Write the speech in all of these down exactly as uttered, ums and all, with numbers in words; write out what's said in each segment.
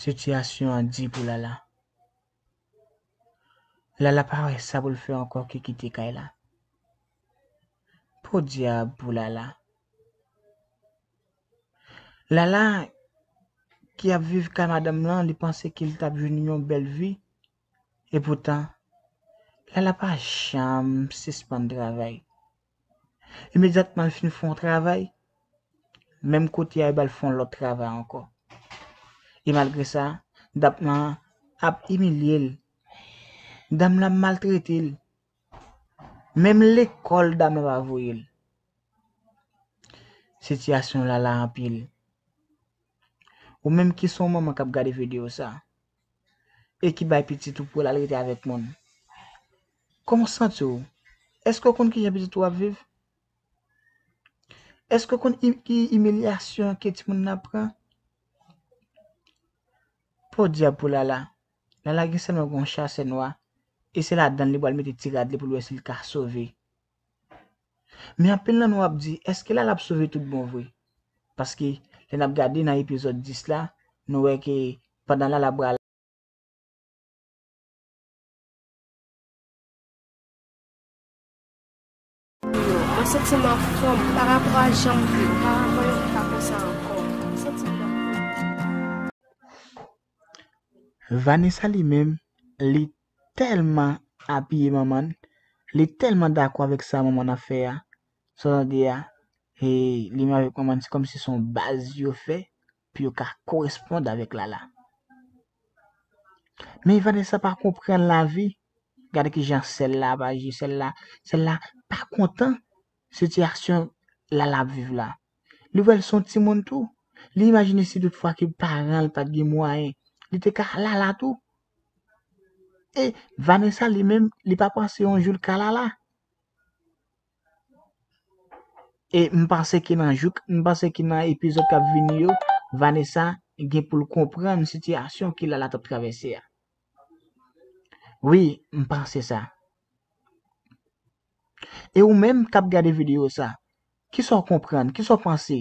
Sitiyasyon an di pou Lala. Lala pa wè sa pou l fè ankò ke kite kay la. Podyab pou Lala. Lala ki ap viv kay madanm lan, li panse ke li t ap jwenn yon bèl vi. Epoutan, Lala pa janm sispann travay. Imedyatman l fin fè yon travay, menm kote a, yo ba l fè yon lòt travay ankò. E malgre sa, dam lan ap imilye l. Dam lan ap maltrete l. Menm lekòl, dam lan pa voye l. Sitiyasyon Lala anpil. Ou menm ki se yon manman k ap gade videyo sa, e ki bay pitit ou pou l al rete avèk moun, kòman w santi w? Èske w konn kijan pitit ou ap viv? Èske w konn i- ki imilyasyon ke timoun nan ap pran? Podyab pou Lala. Lala gen sèlman yon chasè nwa, e se ladan l li pral mete ti rad li pou l wè si l ka sove. Men anpil nan nou ap di, èske Lala ap sove tout bon vre? Paske lè n ap gade nan epizòd dis la, nou wè ke pandan Lala pral Mwen santi m anfòm parapò a jan m viv, parapò yo pa konsa ankò. Mwen santi m Vanessa li menm, li tèlman apiye manman l, li tèlman dakò avèk sa manman l ap fè a. Sa w tande a, e li menm avèk manman l, se kòmsi se yon baz yo fè pou yo ka koresponn avèk Lala. Men Vanessa pa konprann lavi. Gade kijan sèl la ap aji, sèl la, sèl la pa kontan sitiyasyon Lala ap viv la. Li wè l se yon timoun tou. Li imajine si toutfwa ke paran l pa t gen mwayen, li te ka Lala tou. E Vanessa li menm, li pa panse yon jou l ka Lala. E m panse ke nan jou, m panse ke nan epizòd k ap vini yo, Vanessa gen pou l konprann sitiyasyon ke Lala t ap travèse a. Wi, m panse sa. E ou menm k ap gade videyo sa, kisa w konprann, kisa w panse?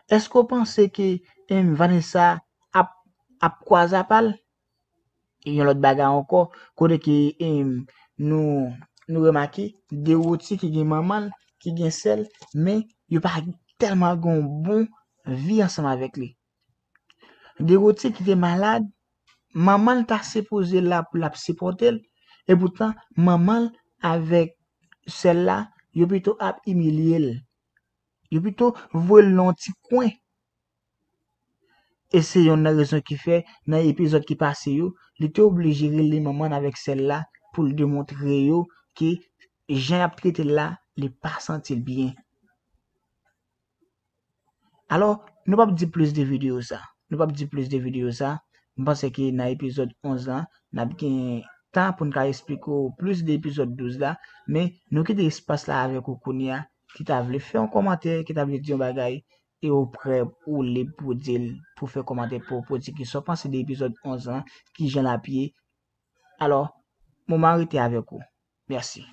Èske w panse ke em, Vanessa ap, ap kwaze apa l? E yon lòt bagay ankò, kote ke em, nou, nou remake Dewoti ki gen manman l, ki gen sè l, men yo pa tèlman gen yon bon vi ansanm avèk li. Dewoti ki te malad, manman l ta sipoze la pou l ap sipòte l, epoutan manman l avèk sè l la, yo pito ap imilye l. Yo pito voye l nan yon ti kwen. E se yonn nan rezon ki fè, nan epizòd ki pase yo, li te oblije rele manman l avèk sè l la pou l demontre yo ke jan y ap trete l la, li pa santi l byen. Alò, nou p ap di plis de videyo sa. Nou p ap di plis de videyo sa. M panse ke nan epizòd onz lan, n ap gen tan pou n ka eksplike w plis de epizòd douz la, men nou kite espas la avèk ou kounye a, ki ta vle fè yon kòmantè, ki ta vle di yon bagay, e ou prè, ou lib pou di l, pou fè kòmantè pou w, pou di kisa w panse de epizòd onz lan, kijan l ap ye. Alò, moman an rete avèk ou. Mèsi.